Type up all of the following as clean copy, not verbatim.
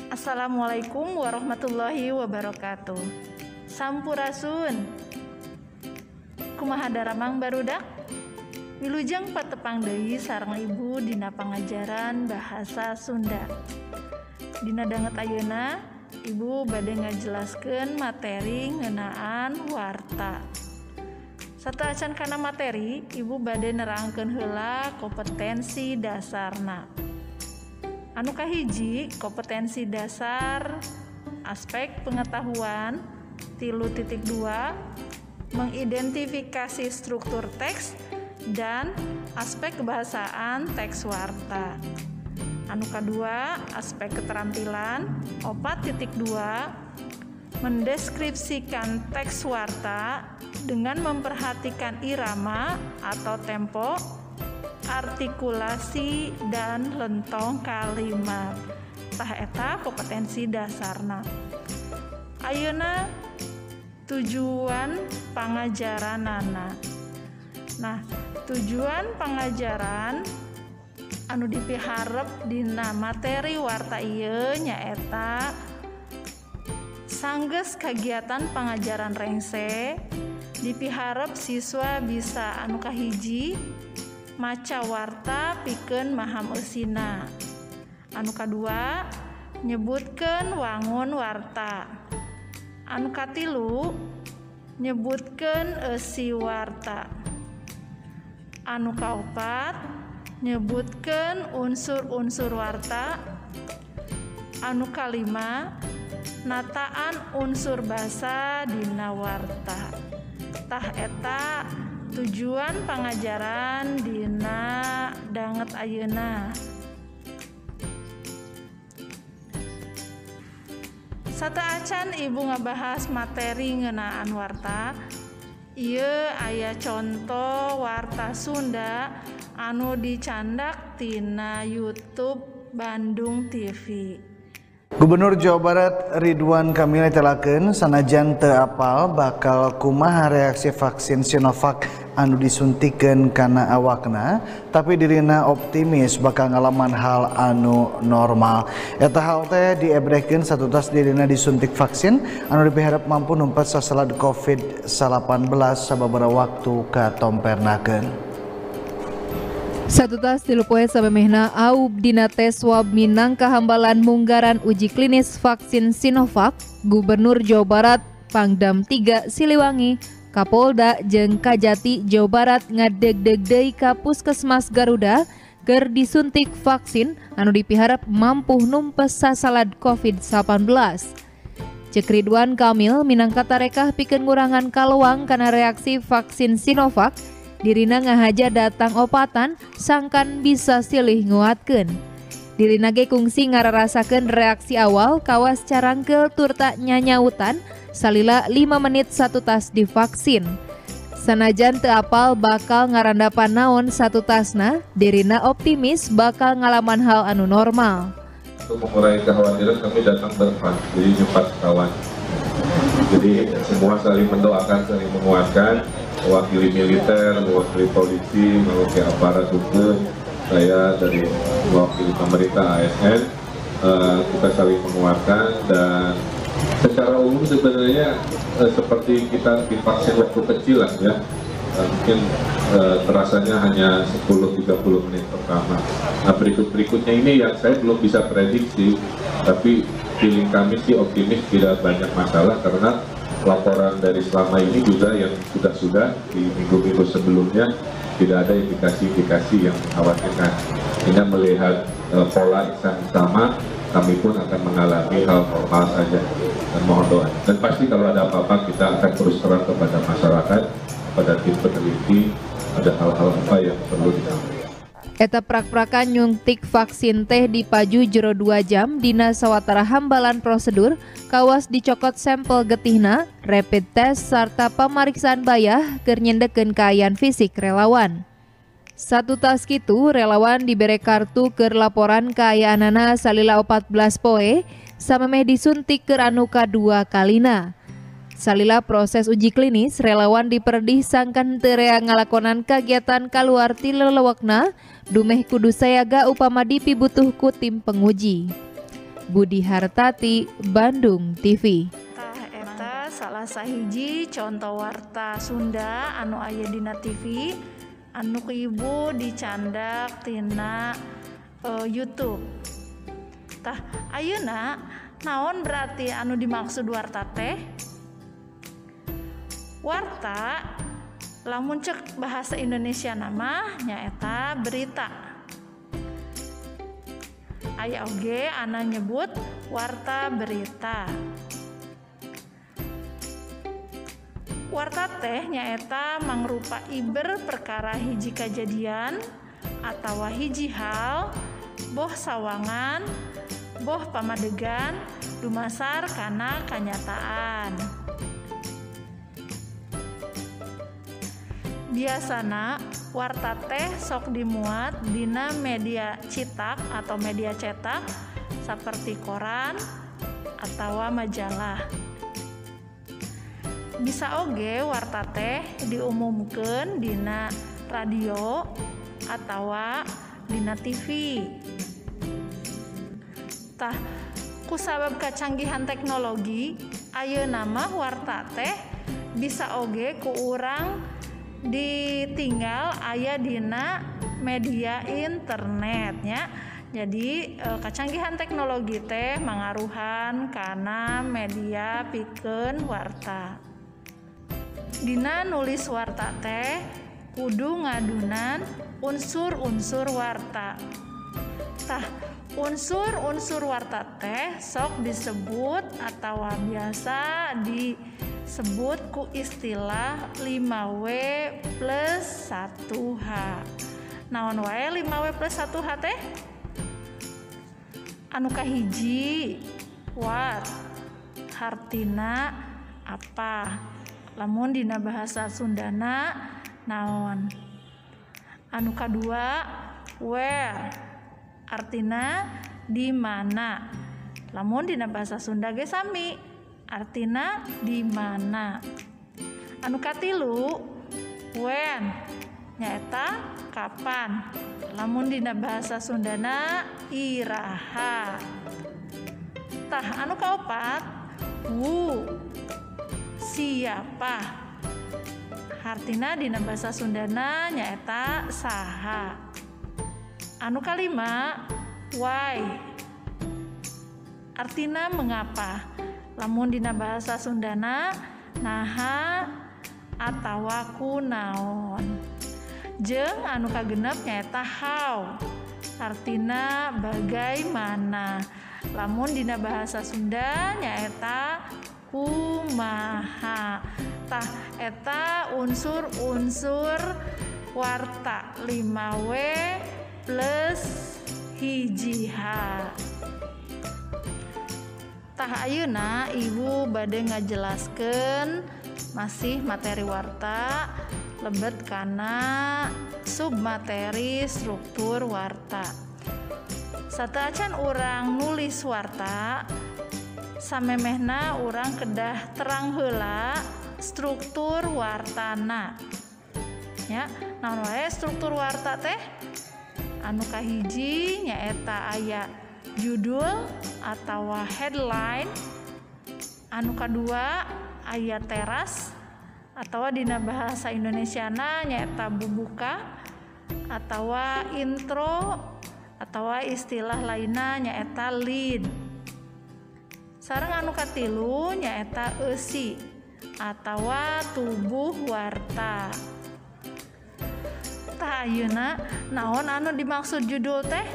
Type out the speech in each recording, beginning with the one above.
Assalamualaikum warahmatullahi wabarakatuh. Sampurasun. Kumaha daramang barudak? Wilujeng patepang deui sareng ibu dina pangajaran bahasa Sunda. Dina danget ayeuna, ibu bade ngajelaskeun materi ngeunaan warta. Sateuacan kana materi, ibu bade nerangkeun heula kompetensi dasarna. Anu kahiji, kompetensi dasar aspek pengetahuan 3.2 mengidentifikasi struktur teks dan aspek kebahasaan teks warta. Anu kadua, aspek keterampilan 4.2 mendeskripsikan teks warta dengan memperhatikan irama atau tempo, artikulasi, dan lentong kalimat. Tah eta kompetensi dasarna. Ayeuna tujuan pangajaranana. Nah, tujuan pangajaran anu dipiharep dina materi warta ieu nyaeta sanggeus kagiatan pangajaran rengse dipiharep siswa bisa anu kahiji maca warta pikeun maham eusina. Anu kadua nyebutkeun wangun warta. Anu katilu nyebutkeun eusi warta. Anu kaopat nyebutkeun unsur-unsur warta. Anu kalima nataan unsur basa dina warta. Tah eta tujuan pangajaran dina danget ayeuna. Sateuacan ibu ngabahas materi ngeunaan warta. Ieu aya conto warta Sunda anu dicandak tina YouTube Bandung TV. Gubernur Jawa Barat Ridwan Kamil netelakeun sanajan teu apal bakal kumaha reaksi vaksin Sinovac anu disuntikeun kana awakna, tapi dirina optimis bakal ngalaman hal anu normal. Eta hal teh diebrehkeun satutas dirina disuntik vaksin anu dipiharep mampu numpat sasalad COVID-19 sababaraha waktu katompernakeun. Satutas 3 poe samemehna aub dina tes swab minangka hambalan munggaran uji klinis vaksin Sinovac, Gubernur Jawa Barat Pangdam 3 Siliwangi, Kapolda jeung Kajati Jawa Barat ngadegdeg deui ka Puskesmas Garuda keur disuntik vaksin anu dipiharep mampu numpes sasalad COVID-19. Cek Ridwan Kamil minangka tarekah pikeun ngurangan kaluang kana reaksi vaksin Sinovac, dirina ngahaja datang opatan sangkan bisa silih nguatkeun. Dirina ge kungsi ngararasakeun reaksi awal kawas carangkeul turta nyanyautan salila 5 menit satu tas divaksin. Sanajan teu apal bakal ngarandapan naon satu tasna, dirina optimis bakal ngalaman hal anu normal. Untuk mengurangi kekhawatiran kami datang berempat, jadi 4 kawan. Jadi semua saling mendoakan, saling menguatkan. Mewakili militer, mewakili polisi, mewakili aparat hukum, saya dari mewakili pemerintah ASN, kita saling menguatkan. Dan secara umum sebenarnya seperti kita divaksin waktu kecil lah ya, mungkin terasanya hanya 10-30 menit pertama. Nah berikut-berikutnya ini yang saya belum bisa prediksi, tapi feeling kami sih optimis tidak banyak masalah karena laporan dari selama ini juga yang sudah-sudah di minggu-minggu sebelumnya tidak ada indikasi-indikasi yang mengkhawatirkan. Hingga melihat pola yang sama, kami pun akan mengalami hal normal saja dan mohon doa. Dan pasti kalau ada apa-apa kita akan terus terang kepada masyarakat, kepada tim peneliti, ada hal-hal apa yang perlu disampaikan. Eta prak-prakan nyuntik vaksin teh dipaju jero 2 jam dina sawatara hambalan prosedur, kawas dicokot sampel getihna, rapid test sarta pamariksaan bayah keur nyendekeun kaayaan fisik relawan. Satu tas kitu relawan dibere kartu keur laporan kaayaanana salila 14 poe samemeh disuntik keur anu kadua kalina. Salila proses uji klinis, relawan diperdih sangkan teu rea ngalakonan kagiatan kaluar ti lelewekna, dumeh kudu sayaga upama dipibutuh ku tim penguji. Budi Hartati, Bandung TV. Tah eta salah sahiji contoh warta Sunda anu aya dina TV anu ku ibu dicandak tina YouTube. Tah ayeuna naon berarti anu dimaksud warta teh? Warta lamun cek bahasa Indonesia nama nyaeta berita. Aya oge ana nyebut warta berita. Warta teh nyaeta mangrupa iber perkara hiji kajadian atawa hiji hal boh sawangan boh pamadegan dumasar kana kanyataan. Biasana warta teh sok dimuat dina media citak atau media cetak seperti koran atawa majalah. Bisa oge warta teh diumumkeun dina radio atawa dina TV. Tah, kusabab kacanggihan teknologi, ayeuna mah warta teh bisa oge ku urang ditinggal aya dina media internetnya. Jadi kacanggihan teknologi teh mangaruhan kana media pikeun warta. Dina nulis warta teh kudu ngadunan unsur-unsur warta. Tah, unsur-unsur warta teh sok disebut atawa biasa disebut ku istilah 5W plus 1H. Naon wae 5W plus 1H teh? Anu kahiji, what, hartina apa. Lamun dina bahasa Sundana naon. Anu kadua, where, artina di mana. Lamun dina bahasa Sunda ge sami, artina di mana. Anu katilu, when, nyaeta kapan. Lamun dina bahasa Sundana iraha. Tah anu kaopat, who, siapa. Hartina dina bahasa Sundana nyaeta saha. Anu kalima, why, artina mengapa. Lamun dina bahasa Sundana naha atawa kunaon. Jeung anu kagenep nyaeta how, artina bagaimana. Lamun dina bahasa Sunda nyaeta kumaha. Tah eta unsur-unsur warta 5W plus 1H. Tah ayeuna ibu bade ngajelaskeun masih materi warta lebet kana submateri struktur warta. Sateuacan urang nulis warta, samemehna urang kedah terang heula struktur wartana. Ya, naon wae struktur warta teh? Anu kahiji nyaeta aya judul atawa headline, anu kadua aya teras atawa dina bahasa Indonesiana nyaeta bubuka atawa intro atawa istilah lainna nyaeta lead. Sareng anu katilu nyaeta eusi atawa tubuh warta. Tah ayeuna naon anu dimaksud judul teh?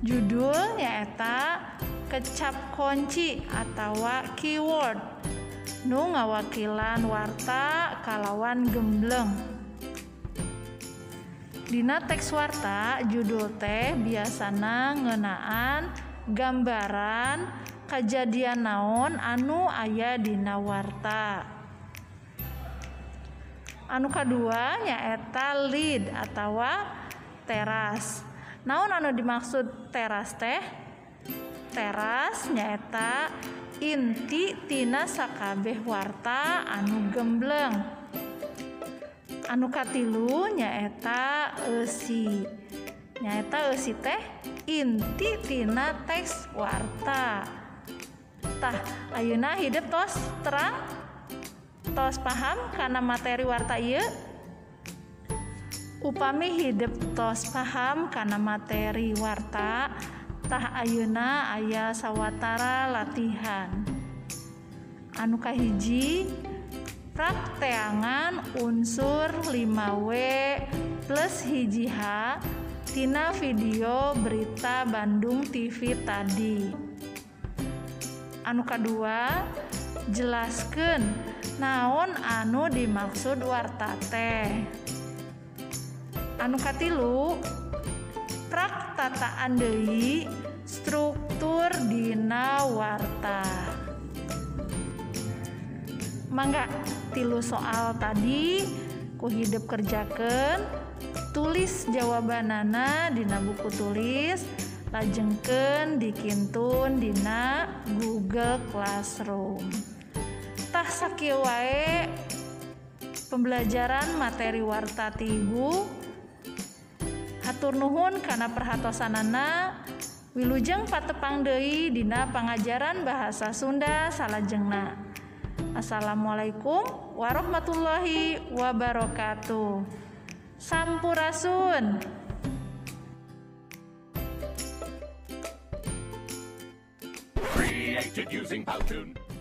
Judul nyaeta kecap kunci atawa keyword nu ngawakilan warta kalawan gembleng. Dina teks warta judul teh biasana ngeunaan gambaran kajadian naon anu aya dina warta. Anu kadua nyaeta lead atawa teras. Naon anu dimaksud teras teh? Teras nyaeta inti tina sakabeh warta anu gembleng. Anu katilu nyaeta eusi. Nyaeta eusi teh inti tina teks warta. Tah, ayeuna hidep tos terang, tos paham kana materi warta ieu? Upami hidep tos paham kana materi warta, tah ayeuna aya sawatara latihan. Anu kahiji, prakteangan unsur 5W plus 1H tina video berita Bandung TV tadi. Anu kadua, jelaskeun naon anu dimaksud warta teh. Anu katilu, praktataan deui struktur dina warta. Mangga tilu soal tadi ku hidep kerjakeun, tulis jawabanana dina buku tulis, lajengkeun dikintun dina Google Classroom. Tah sakieu wae pembelajaran materi warta ti Ibu. Hatur nuhun kana perhatosanana. Wilujeng patepang deui dina pangajaran bahasa Sunda salajengna. Assalamualaikum warahmatullahi wabarakatuh. Sampurasun. Created using Powtoon.